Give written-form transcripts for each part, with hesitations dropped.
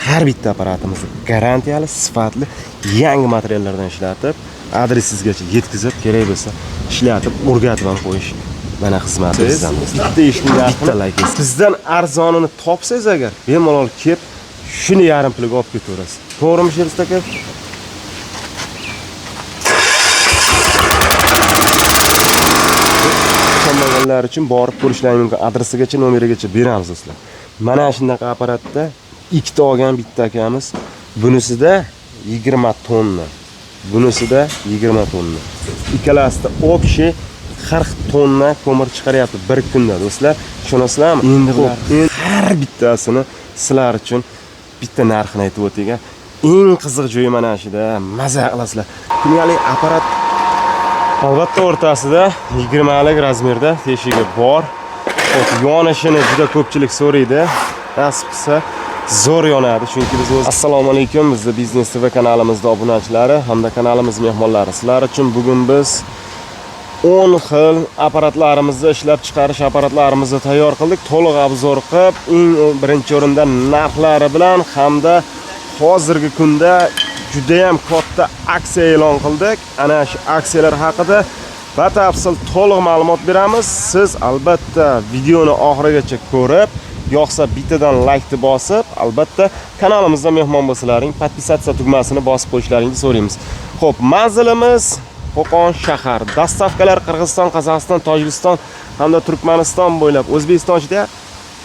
Har bitta apparatimiz garantiyali, sifatli, yangi materiallardan ishlatib, adresingizgacha yetkazib, kerak bo'lsa ishlatib, o'rgatib ham qo'yish mana xizmati bizdan. Bitta ishni bitta layk. Bizdan arzonini topsangiz agar, bemalol kelib shuni yarim puliga olib ketaverasiz. To'g'rimi, Sherzod aka? Ishonmaganlar uchun borib ko'rishlari mumkin. Adresigacha, nomerigacha beramiz do'stlar. Mana shunaqa apparatda ikkita olgan bitta akamiz. Bunisida 20 tonna. Bunisida 20 tonna. Ikkalasida общий 40 tonna ko'mir chiqaryapti bir kunda do'stlar. Ishonasizlarmi? Endi bular har bittasini sizlar uchun bitta narxini aytib o'tayga. Eng qiziq joyi mana shuda, maza qilasizlar. Kundalik apparat albatta o'rtasida 20lik razmerda teshigi bor. Xo'p, yonishini juda ko'pchilik so'raydi. Nasib qilsa zo'r yonadi, chunki biz o'z Assalomu alaykum, bizni Biznes TV kanalimizda obunachilari hamda kanalimiz mehmonlari. Sizlar uchun bugun biz 10 xil apparatlarimizni ishlab chiqarish apparatlarimizni tayyor qildik. To'liq obzor qilib, eng birinchi o'rinda narxlari bilan hamda hozirgi kunda juda ham katta aksiya e'lon qildik. Ana shu aksiyalar haqida batafsil to'liq ma'lumot beramiz. Siz albatta videoni oxirigacha ko'rib, yoqsa bittadan like bosib, albatta kanalimizda mehmon bo'lsalaring, podpisatsiya tugmasini bosib qo'yishlaringizni so'raymiz. Xo'p, manzilimiz Qo'qon shahar. Dastavkalar Qirg'iziston, Qozog'iston, Tojikiston hamda Turkmaniston bo'ylab O'zbekiston ichida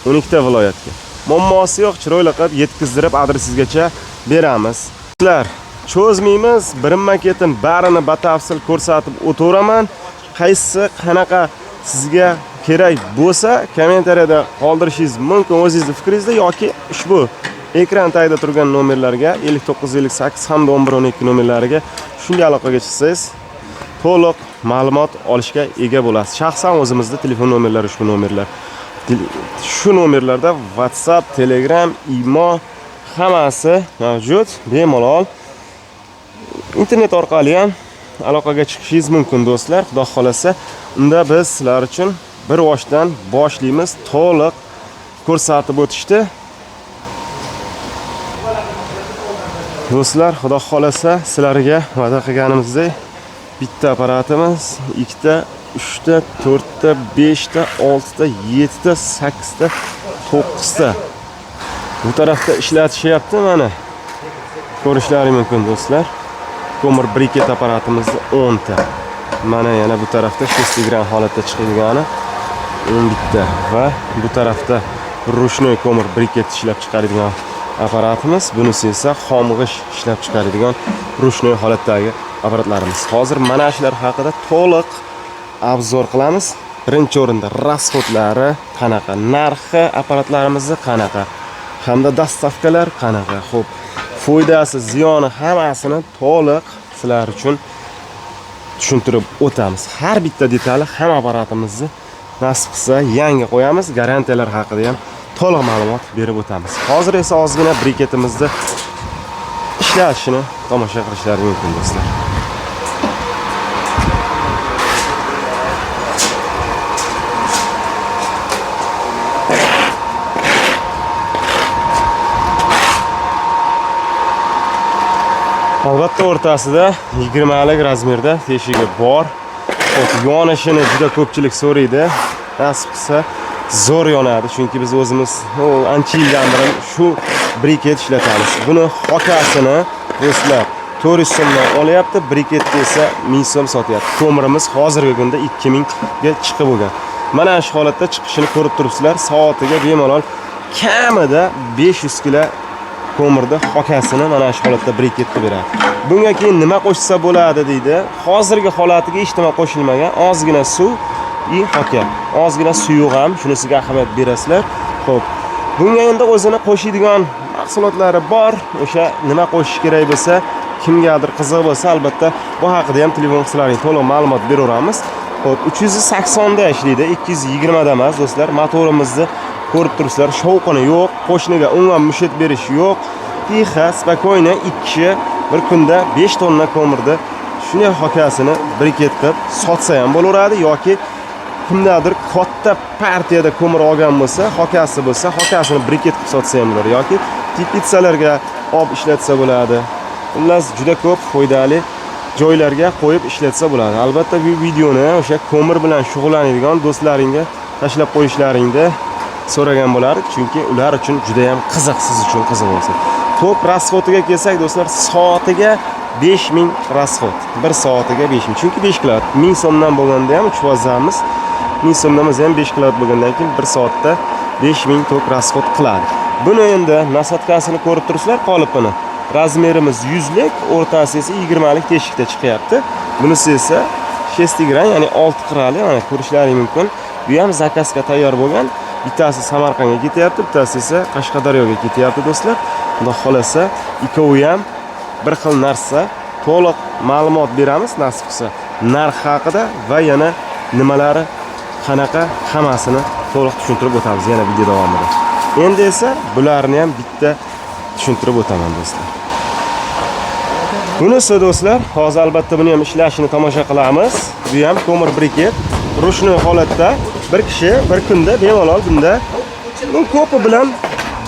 12 ta viloyatga. Muammosi yo'q, chiroyli qilib yetkazdirib adresingizgacha beramiz. Sizlar cho'zmaymiz, birinma-ketin barini batafsil ko'rsatib o'taveraman. Qaysi qanaqa sizga kerak bo'lsa, kommentariyada qoldirishingiz mumkin o'zingizni fikringizni yoki ushbu ekran tagida turgan nomerlarga 59 58 hamda 11 12 nomerlariga shunga aloqaga chiqsangiz to'liq ma'lumot olishga ega bo'lasiz. Shaxsan o'zimizda telefon nomerlari ushbu nomerlar. Shu nomerlarda WhatsApp, Telegram, Imo hammasi mavjud. Bemalol internet orqali ham aloqaga chiqishingiz mumkin do'stlar. Xudo xolasa, unda biz sizlar uchun bir voshdan boshlaymiz, to'liq ko'rsatib o'tishdi. Do'stlar, Xudo xolasa sizlarga va'da qilganimizdek bitta apparatimiz, ikkita, uchta, to'rtta, beshta, oltita, yettita, sakkizta, to'qqizta. Bu tarafda ishlatishyapti mana. Ko'rishlari mumkin do'stlar. Ko'mir briket apparatimizni 10 ta. Mana yana bu tarafda шестигран holatda chiqadigani 11 ta va bu tarafda ручной ko'mir briket ishlab chiqaradigan apparatimiz. Bunisi esa xomg'ish ishlab chiqaradigan ручной holatdagi apparatlarimiz. Hozir mana shular haqida to'liq obzor qilamiz. Birinchi o'rinda rasxodlari qanaqa, narxi apparatlarimizni qanaqa hamda dastavkalar qanaqa. Xo'p, foydasi, ziyoni hammasini to'liq sizlar uchun tushuntirib o'tamiz. Har bitta detali hamma apparatimizni nasib qilsa yangi qo'yamiz. Garantiyalar haqida ham to'liq ma'lumot berib o'tamiz. Hozir esa ozgina briketimizni ishlatishini tomosha qilishlari mumkin do'stlar. Albatta o'rtasida 20lik razmerda teshigi bor. Xo'p, yonishini juda ko'pchilik so'raydi. Nasib qilsa zo'r yonadi, chunki biz o'zimiz ancha yildan beri shu briket ishlatamiz. Buni xokasini do'stlar 400 so'mdan olyapti, briketni esa 1000 so'm sotyapti. Ko'mirimiz hozirgi kunda 2000 ga chiqib bo'lgan. Mana shu holatda chiqishini ko'rib turibsizlar. Soatiga bemalol kamida 500 kilo ko'mirni xokasini mana shu holatda briketni beradi. Bunga keyin nima qo'shsa bo'ladi deydi. Hozirgi holatiga hech nima qo'shilmagan, ozgina suv i xoka, ozgina suyuq ham, shunisiga ahamiyat berasizlar. Xo'p, bunga endi o'zini qo'shadigan mahsulotlari bor. O'sha nima qo'shish kerak bo'lsa, kimgadir qiziq bo'lsa, albatta bu haqida ham telefon qilsalaring to'liq ma'lumot beraveramiz. Xo'p, 380 da ishlaydi, 220 da emas do'stlar. Motorimizni ko'rib turibsizlar, shovqini yo'q, qo'shniga umuman musht berish yo'q. Tixa, spokойно ikki kishi bir kunda 5 tonna ko'mirni shunday xokasini briket qilib sotsa ham bo'laveradi yoki kimdadir katta partiyada ko'mir olgan bo'lsa, xokasi bo'lsa, xokasini briket qilib sotsa ham bo'ladi yoki Teplitsalarga olib ishlatsa bo'ladi. Xullas, juda ko'p foydali joylarga qo'yib ishlatsa bo'ladi. Albatta bu videoni o'sha ko'mir bilan shug'ullanadigan do'stlaringga tashlab qo'yishlaringni so'ragan bo'lardik, chunki ular uchun juda ham qiziq, siz uchun qiziq bo'lsin. Tok расход iga kelsak do'stlar, soatiga 5000 расход. Bir soatiga 5000. Chunki 5 kilovat 1000 so'mdan bo'lganda ham uchvazamiz. 1000 so'mdan bo'lsa ham 5 kilovat bo'lgandan keyin 1 soatda 5000 tok расход qiladi. Buni endi насадка sini ko'rib turibsizlar, qolipini. Размер imiz 100 lik, o'rtasi esa 20 lik teshikda chiqyapti. Bunisi esa шестигран, ya'ni 6 qirali, mana ko'rishlaring mumkin. Bu ham заказ ga tayyor bo'lgan. Bittasi Samarqandga ketyapti, bittasi esa Qashqadaryoga ketyapti do'stlar. Xudo xolasa, ikkovi ham bir xil narsa. To'liq ma'lumot beramiz nasib qilsa narx haqida va yana nimalari qanaqa, hammasini to'liq tushuntirib o'tamiz yana video davomida. Endi esa bularni ham bitta tushuntirib o'taman do'stlar. Bunisi do'stlar, hozir albatta buni ham ishlashini tomosha qilamiz. Bu ham ko'mir briket. Ручной holatda bir kishi bir kunda bemalol bunda ko'pi bilan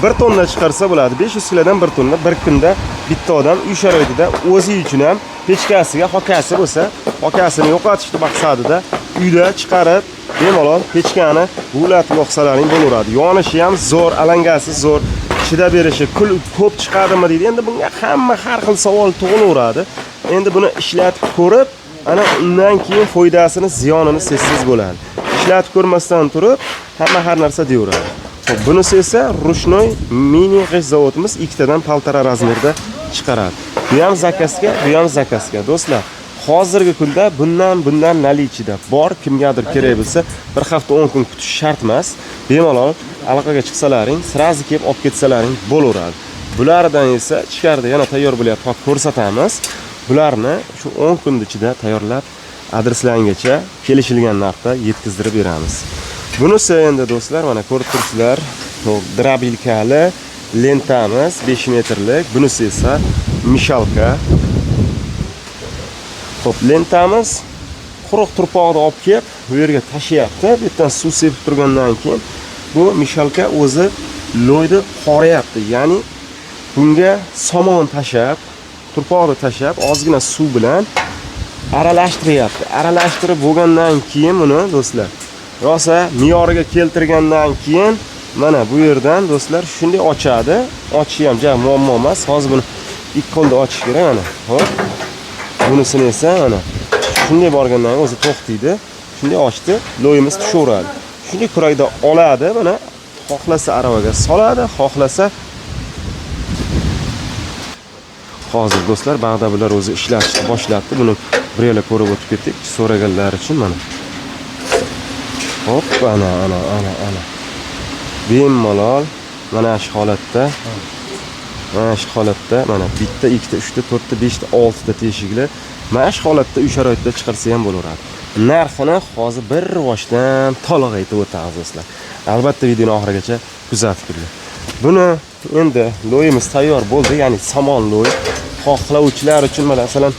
1 tonna chiqarsa bo'ladi. 500 kilodan 1 tonna bir kunda bitta odam uy sharoitida o'zi uchun ham pechkasiga xokasi bo'lsa, xokasini yo'qotish maqsadida uyda chiqarib bemalol pechkani g'uvlatib yoqsalaring bo'laveradi. Yonishi ham zo'r, alangasi zo'r, chidab berishi, kul ko'p chiqadimi deydi. Endi bunga hamma har xil savol tug'ilaveradi. Endi buni ishlatib ko'rib, ana undan keyin foydasini, ziyonini sezsiz bo'ladi. Ishlatib ko'rmasdan turib, hamma har narsa deyaveradi. Xo'p, bunisi esa ручной mini g'isht zavodimiz ikkitadan 1,5 размер da chiqaradi. Bu ham заказ ga, bu ham заказ ga. Do'stlar, hozirgi kunda bundan наличие da bor. Kimgadir kerak bo'lsa, bir hafta 10 kun kutish shart emas. Bemalol aloqaga chiqsalaring, сразу kelib olib ketsalaring bo'laveradi. Bulardan esa ichkarida yana tayyor bo'lyapti, hop ko'rsatamiz. Bularni shu 10 kun ichida tayyorlab adreslargacha kelishilgan narxda yetkazdirib beramiz. Bunisi endi do'stlar, mana ko'rib turibsizlar, дробилка li lentamiz 5 metrlik. Bunisi esa мешалка. Xo'p, lentamiz quruq turpoqni olib kelib, bu yerga tashlayapti. Bu yerdan suv sepib turgandan keyin bu мешалка o'zi loyni qoryapti. Ya'ni bunga somon tashlab, turpoqni tashlab, ozgina suv bilan aralashtiryapti. Aralashtirib bo'lgandan keyin buni do'stlar, rosa me'yoriga keltirgandan keyin mana bu yerdan do'stlar shunday ochadi. Ochishi ham ja muammo emas. Hozir buni ikki qo'lda ochish kerak mana. Xo'p. Bunisini esa mana shunday borgandan keyin o'zi to'xtaydi. Shunday ochdi, loyimiz tushaveradi. Shunday kurakda oladi, mana xohlasa aravaga soladi, xohlasa hozir do'stlar bag'da bular o'zi ishlashni boshlabdi. Buni bir yo'la ko'rib o'tib ketdik so'raganlar uchun mana. Hop, ana ana ana ana. Bemalol mana shu holatda, mana shu holatda mana bitta, ikkita, uchta, to'rtta, beshta, oltita teshikli mana shu holatda uy sharoitida chiqarsa ham bo'laveradi. Narxini hozir bir boshdan to'liq aytib o'tamiz do'stlar. Albatta videoni oxirigacha kuzatib turinglar. Buni endi loyimiz tayyor bo'ldi, ya'ni somon loy. Xohlovchilar uchun mana masalan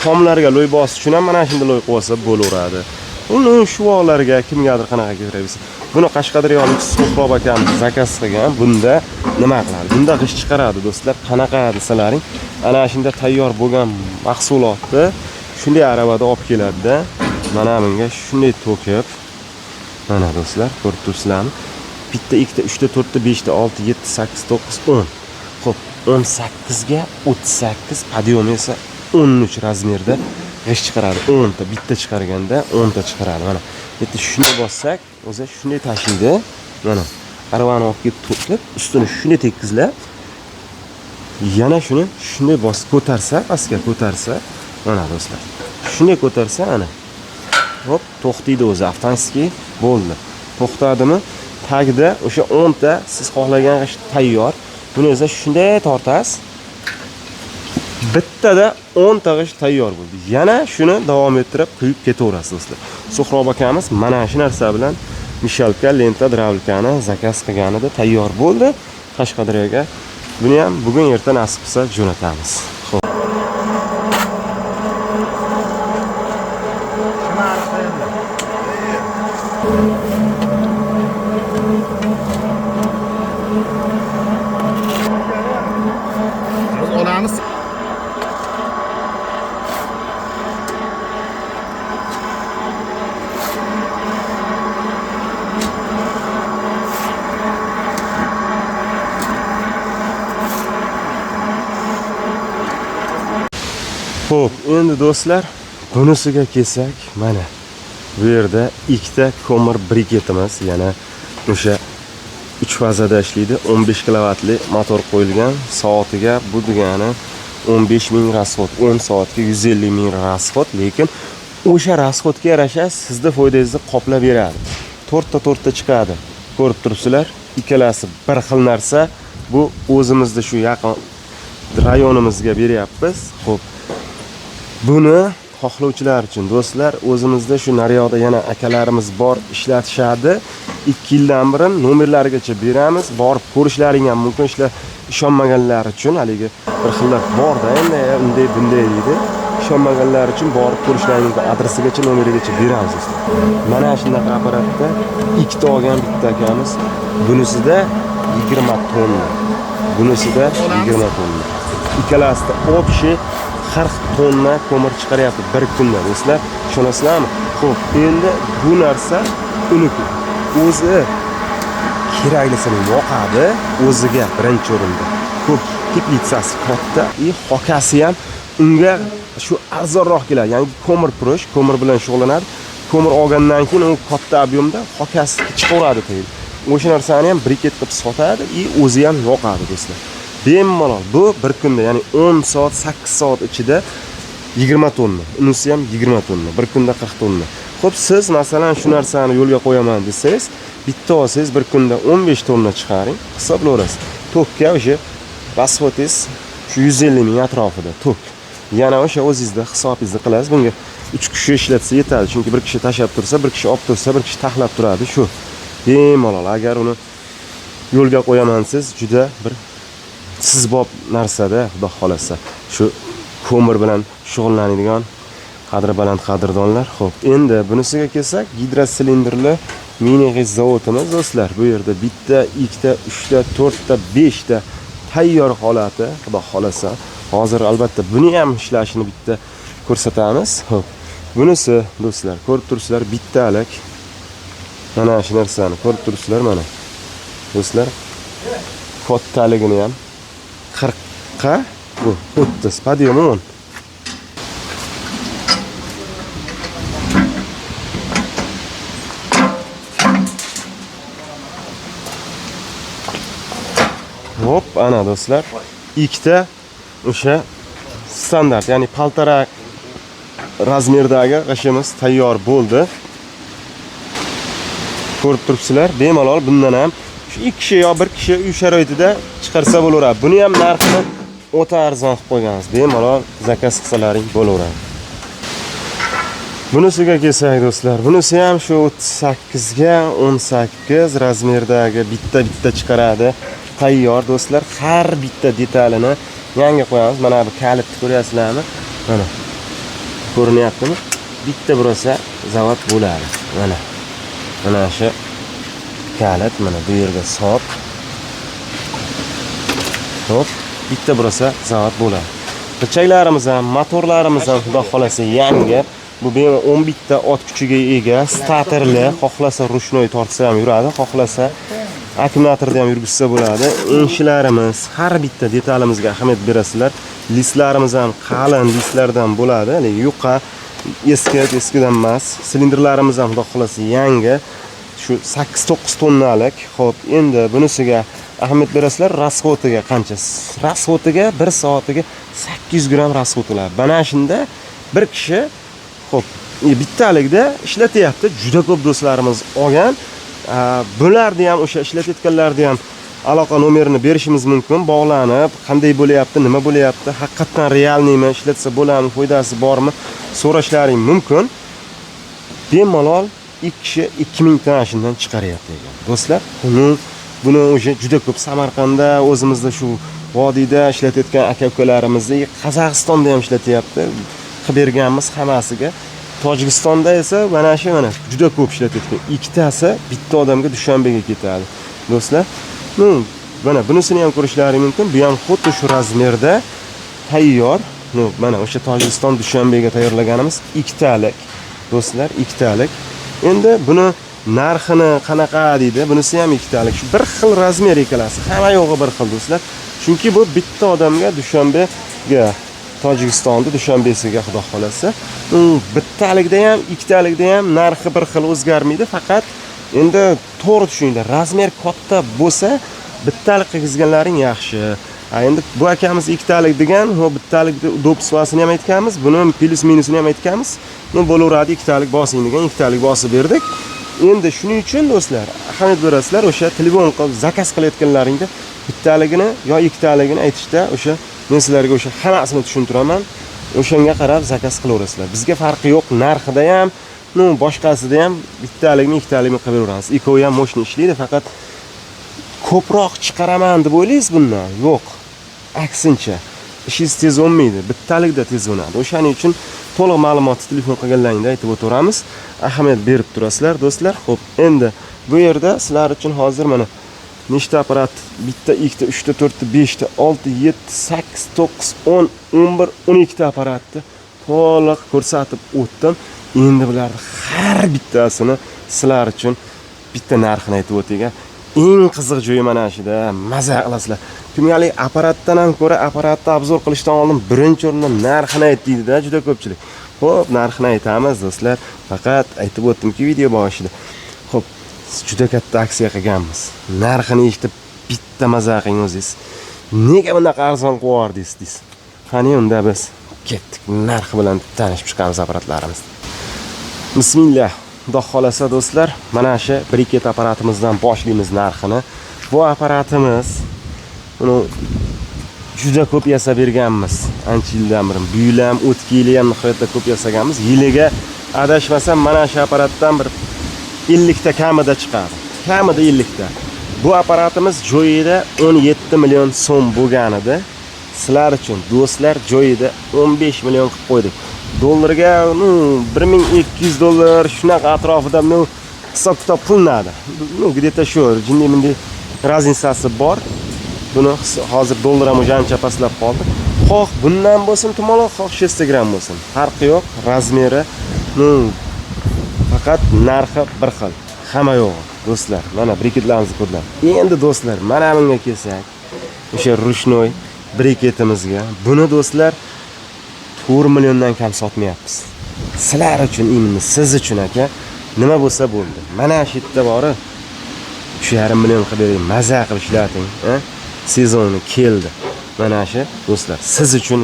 tomlarga loy bosish uchun ham mana shunday loy qo'ysa bo'laveradi. Uni shuvoqlarga kimgadir qanaqa kerak bo'lsa. Buni Qashqadaryolik Suhrob akamiz заказ qilgan. Bunda nima qiladi? Bunda g'isht chiqaradi do'stlar. Qanaqa desalaring, ana shunda tayyor bo'lgan mahsulotni shunday aravada olib keladida, mana bunga shunday to'kib, mana do'stlar ko'rib turibsizlarmi? Bitta, ikkita, uchta, to'rtta, beshta, olti, yetti, sakkiz, to'qqiz, 10. Xo'p, 18 ga 38, подъем esa 13 размер da g'isht chiqaradi. 10 ta bitta chiqarganda 10 ta chiqaradi. Mana bitta shunday bossak, o'zi shunday tashlaydi. Mana aravani olib kelib to'kib, ustini shunday tekizlab, yana shuni shunday bosib ko'tarsa, pastga ko'tarsa, mana do'stlar. Shunday ko'tarsa, ana. Hop, to'xtaydi o'zi avtomatik bo'ldi. To'xtadimi? Tagida o'sha 10 ta siz xohlagan g'isht tayyor. Buni esa shunday tortasiz. Bittada 10 ta g'isht tayyor bo'ldi. Yana shuni davom ettirib quyib ketaverasiz do'stlar. Suhrob akamiz mana shu narsa bilan мешалка, lenta, дробилка ni заказ qilganida tayyor bo'ldi. Qashqadaryoga buni ham bugun erta nasib qilsa jo'natamiz. Xo'p. Olamiz. Xo'p, endi do'stlar, bunisiga kelsak, mana bu yerda ikkita ko'mir briketimiz, yana o'sha 3 fazada ishlaydi, 15 kilovatli motor qo'yilgan, soatiga bu degani 15 ming расход, 10 soatga 150 ming расход, lekin o'sha расход ga yarasha sizni foydangizni qoplab beradi. To'rtta to'rtta chiqadi. Ko'rib turibsizlar, ikkalasi bir xil narsa. Bu o'zimizda shu yaqin rayonimizga beryapmiz. Xo'p, buni xohlovchilar uchun do'stlar, o'zimizda shu naryoqda yana akalarimiz bor, ishlatishadi. 2 yildan beri nomerlarigacha beramiz. Borib ko'rishlaring ham mumkin. Ishlar ishonmaganlar uchun haligi bir xillar borda endi unday bunday deydi. Ishonmaganlar uchun borib ko'rishlaring mumkin. Adresigacha, nomerigacha beramiz do'stlar. Mana shunaqa apparatda ikkita olgan bitta akamiz. Bunisida 20 tonna. Bunisida 20 tonna. Ikkalasida общий 40 tonna ko'mir chiqaryapti bir kunda do'stlar. Ishonasizlarmi? Xo'p, endi bu narsa uniki. O'zi keraklisini yoqadi o'ziga birinchi o'rinda. Ko'p teplitsasi katta, и xokasi ham unga shu arzonroq keladi. Ya'ni ko'mir purish, ko'mir bilan shug'ullanadi. Ko'mir olgandan keyin u katta объем da xokasi chiqaveradi deydi. O'sha narsani ham briket qilib sotadi и o'zi ham yoqadi do'stlar. Bemalol bu bir kunda, ya'ni 10 soat, 8 soat ichida 20 tonna, unisi ham 20 tonna, bir kunda 40 tonna. Xo'p, siz masalan shu narsani yo'lga qo'yaman desangiz, bitta olsangiz bir kunda 15 tonna chiqaring, hisoblayverasiz. Tokka o'sha расход ingiz shu 150 ming atrofida tok. Yana o'sha o'zingizda hisobingizni qilasiz. Bunga 3 kishi ishlatsa yetadi, chunki bir kishi tashlab tursa, bir kishi olib tursa, bir kishi taxlab turadi shu. Bemalol agar uni yo'lga qo'yaman desangiz, juda bir sizbob narsada, xudo xolasa. Shu ko'mir bilan shug'ullanadigan qadri baland qadrdonlar. Xo'p, endi bunisiga kelsak, gidrosilindrli mini g'isht zavodimiz do'stlar. Bu yerda bitta, ikkita, uchta, to'rtta, beshta tayyor holati, xudo xolasa. Hozir albatta buni ham ishlashini bitta ko'rsatamiz. Xo'p, bunisi do'stlar, ko'rib turibsizlar, bittalik. Mana shu narsani ko'rib turibsizlar mana. Do'stlar, kattaligini ham 40 qa bu 30, подъем 10. Hop, ana do'stlar, ikkita o'sha standart, ya'ni 1.5 размер dagi g'ishimiz tayyor bo'ldi. Ko'rib turibsizlar, bemalol bundan ham shu 2 kishi yo 1 kishi uy sharoitida chiqarsa bo'laveradi. Buni ham narxini o'ta arzon qilib qo'yganmiz. Bemalol заказ qilsalaring bo'laveradi. Bunisiga kelsak do'stlar, bunisi ham shu 38 ga 18 размер dagi bitta-bitta chiqaradi. Tayyor do'stlar, har bitta detalini yangi qo'yamiz. Mana bu kalitni ko'ryapsizlarmi? Mana. Ko'rinyaptimi? Bitta burasa zavod bo'ladi. Mana. Mana shu kalit, mana bu yerga sop. Hop, bitta burasa zavod bo'ladi. G'ichaklarimiz ham, motorlarimiz ham xudo xolasa yangi. Bu bemalol 11 ta ot kuchiga ega, statorli, xohlasa ручной tortsa ham yuradi, xohlasa akkumulyatorda ham yurgizsa bo'ladi. Enshilarimiz, har bitta detalimizga ahamiyat berasizlar. Listlarimiz ham qalin listlardan bo'ladi, haligi yuqa, eski, eskidan emas. Silindrlarimiz ham xudo xolasa yangi. Shu 8-9 tonnalik. Xo'p, endi bunisiga ahamiyat berasizlar, расход iga qancha? Расход iga 1 soatiga 800 gramm расход qiladi. Mana shunda bir kishi, xo'p, bittalikda ishlatyapti. Juda ko'p do'stlarimiz olgan. Bularni ham, o'sha ishlatayotganlarni ham aloqa nomerini berishimiz mumkin. Bog'lanib, qanday bo'lyapti, nima bo'lyapti, haqiqatdan реальный mi, ishlatsa bo'ladimi, foydasi bormi so'rashlaring mumkin. Bemalol 2 kishi 2000 ta shundan chiqaryapti ekan. Do'stlar, buni o'sha juda ko'p Samarqandda, o'zimizda shu vodiyda ishlatayotgan aka-ukalarimizni, Qozog'istonda ham ishlatyapti. Qilib berganmiz hammasiga. Tojikistonda esa mana shu mana juda ko'p ishlatayotgan. Ikkitasi bitta odamga Dushanbega ketadi. Do'stlar, mana bunisini ham ko'rishlari mumkin. Bu ham xuddi shu размер da. Tayyor. Ну, mana o'sha Tojikiston Dushanbega tayyorlaganimiz ikkitalik. Do'stlar, ikkitalik. Endi buni narxini qanaqa deydi? Bunisi ham ikkitalik. Shu bir xil размер ikkalasi. Hamma yo'g'i bir xil, do'stlar. Chunki bu bitta odamga Dushanbega, Tojikistonni Dushanbesiga, xudo xolasa. Bittalikda ham, ikkitalikda ham narxi bir xil, o'zgarmaydi. Faqat endi to'g'ri tushuninglar, размер katta bo'lsa, bittalik qilgizganlaring yaxshi. A endi bu akamiz ikkitalik degan, ho, bittalik удобство sini ham aytganmiz, buni плюс minusini ham aytganmiz. Ну, bo'laveradi, ikkitalik bosing degan, ikkitalik bosib berdik. Endi shuning uchun, do'stlar, ahamiyat berasizlar, o'sha telefon qilib заказ qilayotganlaringda bittaligini yo ikkitaligini aytishda, o'sha men sizlarga o'sha hammasini tushuntiraman. O'shanga qarab заказ qilaverasizlar. Bizga farqi yo'q, narxida ham, ну, boshqasida ham bittalikmi, ikkitalikmi qilib beraveramiz. Ikkovi ham мощный ishlaydi, faqat ko'proq chiqaraman deb o'ylaysiz bundan. Yo'q. Aksincha, ishingiz tez o'nmaydi, bittalikda tez o'nadi. O'shaning uchun to'liq ma'lumotni telefon qilganlaringda aytib o'taveramiz. Ahamiyat berib turasizlar, do'stlar. Xo'p, endi bu yerda sizlar uchun hozir mana nechta apparat? Bitta, ikkita, uchta, to'rtta, beshta, olti, yetti, sakkiz, to'qqiz, 10, 11, 12 ta apparatni to'liq ko'rsatib o'tdim. Endi bularni har bittasini sizlar uchun bitta narxini aytib o'tay. Eng qiziq joyi mana shuda, maza qilasizlar. Kimgalik apparatdan ham ko'ra, apparatni обзор qilishdan oldin birinchi o'rinda narxini ayt deydi-da juda ko'pchilik. Xo'p, narxini aytamiz, do'stlar. Faqat aytib o'tdimki video boshida. Xo'p, juda katta aksiya qilganmiz. Narxini eshitib bitta maza qiling o'zingiz. Nega bunaqa arzon qilib yubordingiz deysiz. Qani unda biz ketdik. Narxi bilan tanishib chiqamiz apparatlarimizni. Bismillah. Xudo xolasa, do'stlar, mana shu briket apparatimizdan boshlaymiz narxini. Bu apparatimiz, buni juda ko'p yasab berganmiz ancha yildan beri. Bu yil ham, o'tgan yili ham nihoyatda ko'p yasaganmiz. Yiliga adashmasam mana shu apparatdan bir 50 ta kamida chiqadi. Kamida 50 ta. Bu apparatimiz joyida 17 million so'm bo'lgan edi. Sizlar uchun, do'stlar, joyida 15 million qilib qo'ydik. Dollarga, ну, 1200 dollar shunaqa atrofida, ну, hisob kitob qilinadi. Ну, где-то shu jinday bunday разница si bor. Buni hozir dollar ham уже ancha pastlab qoldi. Xoh bundan bo'lsin tumaloq, xoh 6 gramm bo'lsin. Farqi yo'q, размер i, ну, faqat narxi bir xil. Hamma yo'g'i, do'stlar. Mana briketlarimizni ko'rdilar. Endi, do'stlar, mana bunga kelsak, o'sha ручной briketimizga. Buni, do'stlar, 4 milliondan kam sotmayapmiz. Sizlar uchun, именно siz uchun, aka, nima bo'lsa bo'ldi. Mana shu yerda bori 3,5 million qilib bering, maza qilib ishlating, a? Sezoni keldi. Mana shu, do'stlar, siz uchun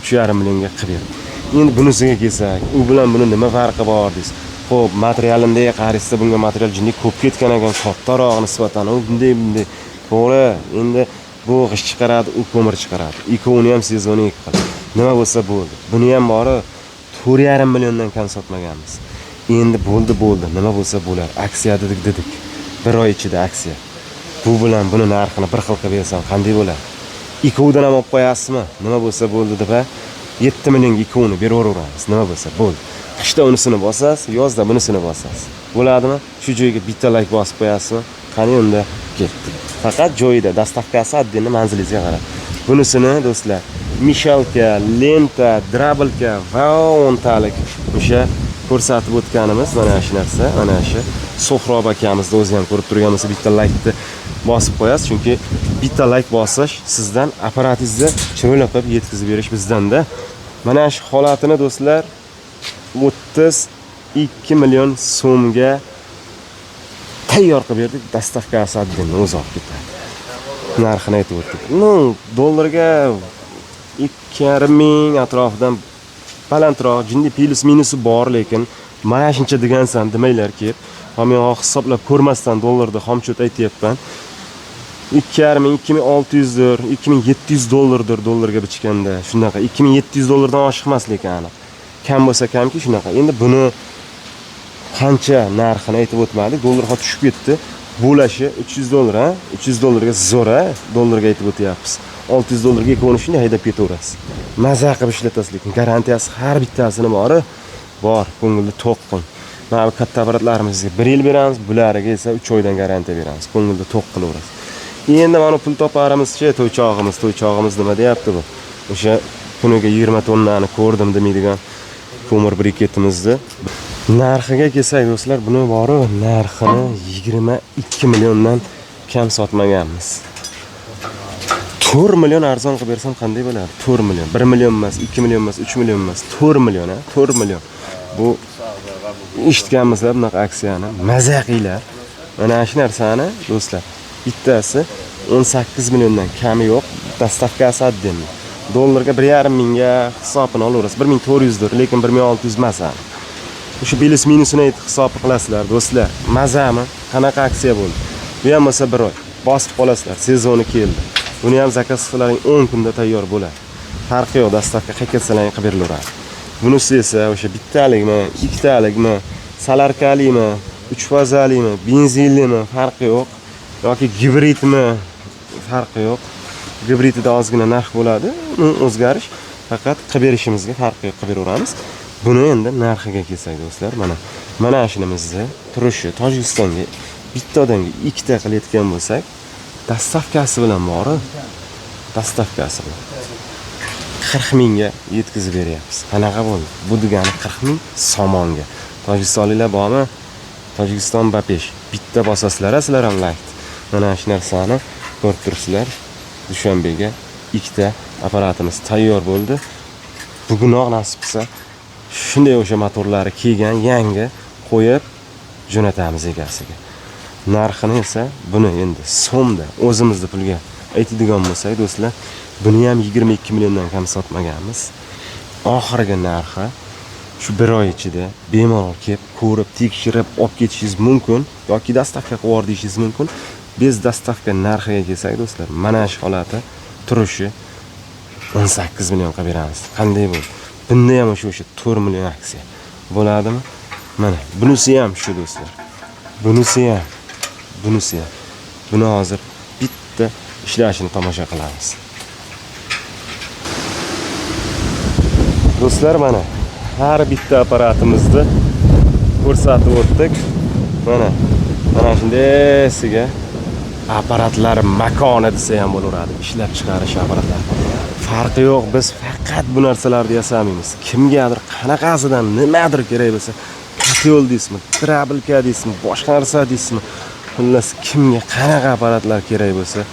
3,5 millionga qilib berdim. Endi bunisiga kelsak, u bilan buni nima farqi bor deysiz. Xo'p, materialimda qaraysiz, bunga material jinday ko'p ketgan ekan, kattaroq nisbatan. U bunday bunday. To'g'ri, endi bu g'isht chiqaradi, u ko'mir chiqaradi. Ikkovini ham sezoni ikki xil. Nima bo'lsa bo'ldi. Buni ham bori 4,5 milliondan kam sotmaganmiz. Endi bo'ldi, bo'ldi. Nima bo'lsa bo'lar. Aksiya dedik dedik. Bir oy ichida aksiya. Bu bilan buni narxini bir xil qilib bersam qanday bo'ladi? Ikkovidan ham olib qo'yasizmi? Nima bo'lsa bo'ldi deb, ha? 7 millionga ikkovini beraveramiz. Nima bo'lsa bo'ldi. Qishda unisini bosasiz, yozda bunisini bosasiz. Bo'ladimi? Shu joyga bitta layk bosib qo'yasizmi? Qani unda ketdik. Faqat joyida, доставка si отдельно manzilingizga qarab. Bunisini, do'stlar, мешалка, lenta, дробилка va o'ntalik o'sha ko'rsatib o'tganimiz mana shu narsa, mana shu So'hrob akamizni o'zi ham ko'rib turgan bo'lsa, bitta laykni bosib qo'yasiz, chunki bitta layk bosish sizdan, apparatingizni chiroyli qilib yetkazib berish bizdanda. Mana shu holatini, do'stlar, 32 million so'mga tayyor qilib berdik. Доставка si отдельно, o'zi olib ketadi. Narxini aytib o'tdik. Ну, dollarga 2,5 ming atrofidan balandroq, jinday плюс minusi bor, lekin mana shuncha degansan demanglar kelib. Ha, men hozir hisoblab ko'rmasdan dollarda xomcho't aytyapman. 2,5 ming, 2600dir, 2700 dollardir dollarga bichganda. Shunaqa 2700 dollardan oshiq emas, lekin aniq. Kam bo'lsa kamki, shunaqa. Endi buni qancha narxini aytib o'tmadik. Dollar hozir tushib ketdi. Bo'lashi 300 dollar, ha? 300 dollarga zo'r, ha? Dollarga aytib o'tyapmiz. 600 dollarga ikkovini shunday haydab ketaverasiz. Maza qilib ishlatasiz, lekin garantiyasi har bittasini bori bor, ko'ngilni to'q qiling. Mana bu katta apparatlarimizga 1 yil beramiz, bulariga esa 3 oydan garantiya beramiz. Ko'ngilni to'q qilaverasiz. Endi mana pul toparimizchi, to'y chog'imiz, to'y chog'imiz nima deyapti bu? O'sha kuniga 20 tonnani ko'rdim demaydigan ko'mir briketimizni narxiga kelsak do'stlar, buni boru narxini 22 milliondan kam sotmaganmiz. 4 million arzon qilib bersam qanday bo'ladi? 4 million, 1 million emas, 2 million emas, 3 million emas, 4 million, ha? 4 million. Bu eshitganmisizlar bunaqa aksiyani? Maza qilinglar. Mana shu narsani do'stlar, bittasi 18 milliondan kami yo'q, dostavkasi отдельно. Dollarga 1,5 mingga hisobini olaverasiz. 1400 dir, lekin 1600 emas. O'sha plus minusini aytib hisob qilasizlar do'stlar. Mazami? Qanaqa aksiya bo'ldi? Bu ham bo'lsa bir oy. Bosib qolasizlar, sezoni keldi. Buni ham zakaz qilsalaring 10 kunda tayyor bo'ladi. Farqi yo'q, dostavka qayerga qilib berilaveradi. Bunisi esa o'sha bittalikmi, ikkitalikmi, salarkalimi, 3 fazalimi, benzinlimi farqi yo'q yoki gibridmi farqi yo'q. Gibridida ozgina narx bo'ladi, uni o'zgarish faqat qilib berishimizga farqi yo'q, qilib beraveramiz. Buni endi narxiga kelsak do'stlar, mana shunimizni turishi Tojikistonga bitta odamga ikkita qilayotgan bo'lsak, dostavkasi bilan borib, dostavkasi bilan 40 mingga yetkazib beryapmiz. Qanaqa bo'ldi? Bu degani 40 ming somonga. Tojikistonliklar bormi? Tojikiston bapesh. Bitta bosasizlar, sizlar ham like. Mana shu narsani ko'rib turibsizlar. Dushanbega ikkita apparatimiz tayyor bo'ldi. Bugunoq nasib qilsa shunday o'sha motorlari kelgan yangi qo'yib jo'natamiz egasiga. Narxini esa buni endi so'mda o'zimizni pulga aytadigan bo'lsak do'stlar, buni ham 22 milliondan kam sotmaganmiz. Oxirgi narxi shu bir oy ichida bemalol kelib ko'rib, tekshirib olib ketishingiz mumkin yoki dostavka qilib yubor deyishingiz mumkin. Bez dostavka narxiga kelsak do'stlar, mana shu holati turishi 18 million qilib beramiz. Qanday bo'ldi? Bunda ham o'sha 4 million aksiya bo'ladimi? Mana bunisi ham shu do'stlar. Bunisi ham, bunisi ham. Buni hozir bitta ishlashini tomosha qilamiz. Do'stlar, mana har bitta apparatimizni ko'rsatib o'tdik. Mana shundaysiga apparatlar makoni desa ham bo'laveradi. Ishlab chiqarish apparatlari. Farqi yo'q, biz faqat bu narsalarni yasamaymiz. Kimgadir qanaqasidan nimadir kerak bo'lsa, kotel deysizmi, trabilka deysizmi, boshqa narsa deysizmi, xullas kimga qanaqa apparatlar kerak bo'lsa,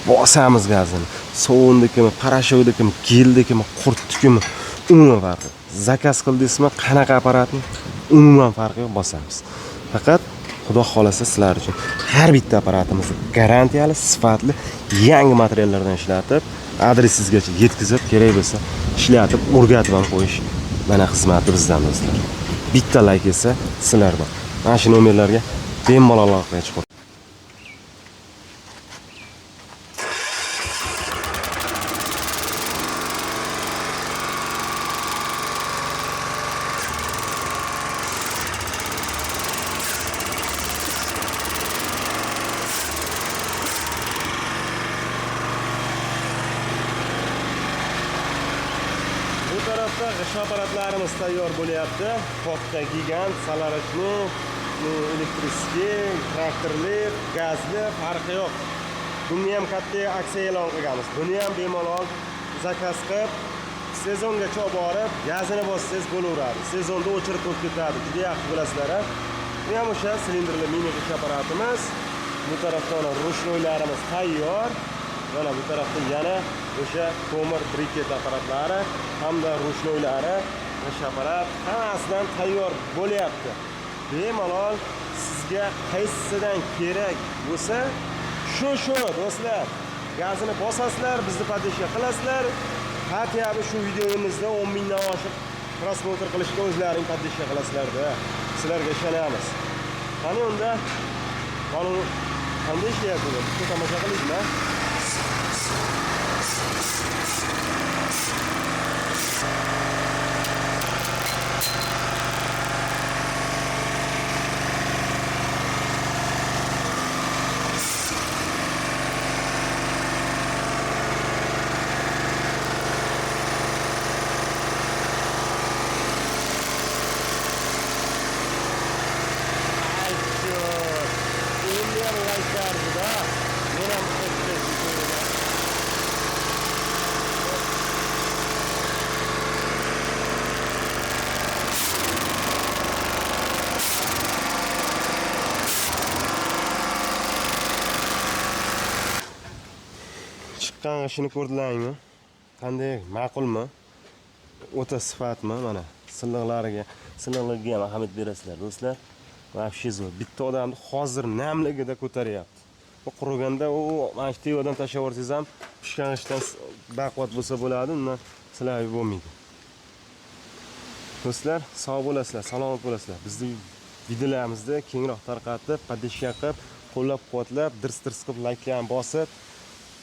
bosamiz gazini. Sovundikimi, parashovdikimi, geldikimi, qurtdikimi, umuman farqi yo'q. Zakaz qildingizmi, qanaqa apparatni, umuman farqi yo'q, bosamiz. Faqat Xudo xolasa sizlar uchun har bitta apparatimizni garantiyali, sifatli, yangi materiallardan ishlatib, adresingizgacha yetkazib, kerak bo'lsa ishlatib, o'rgatib ham qo'yish mana xizmati bizdan do'stlar. Bitta like esa sizlardan. Mana shu nomerlarga bemalol aloqaga chiqing. Bu tarafda g'isht apparatlarimiz tayyor bo'lyapti. Katta gigant salarishni, elektrikli, traktorli, gazli farqi yo'q. Buni ham katta aksiya e'lon qilganmiz. Buni ham bemalol zakaz qilib, sezongacha olib borib, gazini bossangiz bo'laveradi. Sezonda o'chirib qo'yib ketadi. Juda yaxshi bilasizlar-a. Bu ham o'sha silindrli mini g'isht apparatimiz. Bu tarafda mana rushnoylarimiz tayyor. Mana bu tarafda yana o'sha ko'mir briket apparatlari hamda rushnoylari, g'isht apparat hammasidan tayyor bo'lyapti. Bemalol sizga qaysisidan kerak bo'lsa, shu do'stlar, gazini bosasizlar, bizni podeshka qilasizlar. Hatyabi shu videomizda 10 mingdan oshiq prosmotr qilishga o'zlaring podeshka qilasizlarda. Sizlarga ishonamiz. Qani unda qonun qanday ishlayapti? Bitta tomosha qilaylikmi? Chiqqan g'ishtini ko'rdilaringmi? Qanday, ma'qulmi? O'ta sifatmi? Mana silliqlariga, silliqligiga ham ahamiyat berasizlar, do'stlar. Вообще zo'r. Bitta odamni hozir namligida ko'taryapti. Bu quriganda u mana shu tevadan tashlab yuborsangiz ham pishgan g'ishtdan baquvvat bo'lsa bo'ladi, undan silavi bo'lmaydi. Do'stlar, sog' bo'lasizlar, salomat bo'lasizlar. Bizni videolarimizni kengroq tarqatib, поддержка qilib, qo'llab-quvvatlab, dirs-dirs qilib layklarni bosib,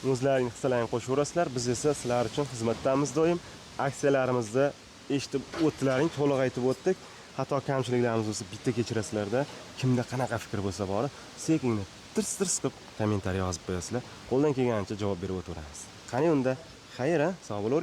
o'zlaring hissalaringni qo'shaverasizlar. Biz esa sizlar uchun xizmatdamiz doim. Aksiyalarimizni eshitib o'tdilaring, to'liq aytib o'tdik. Xato kamchiliklarimiz bo'lsa bitta kechirasizlarda. Kimda qanaqa fikr bo'lsa bor, sekingni tirs-tirs qilib kommentariy yozib qo'yasizlar. Qo'ldan kelganicha javob berib o'taveramiz. Qani unda, xayr, a? Sog' bo'lavering.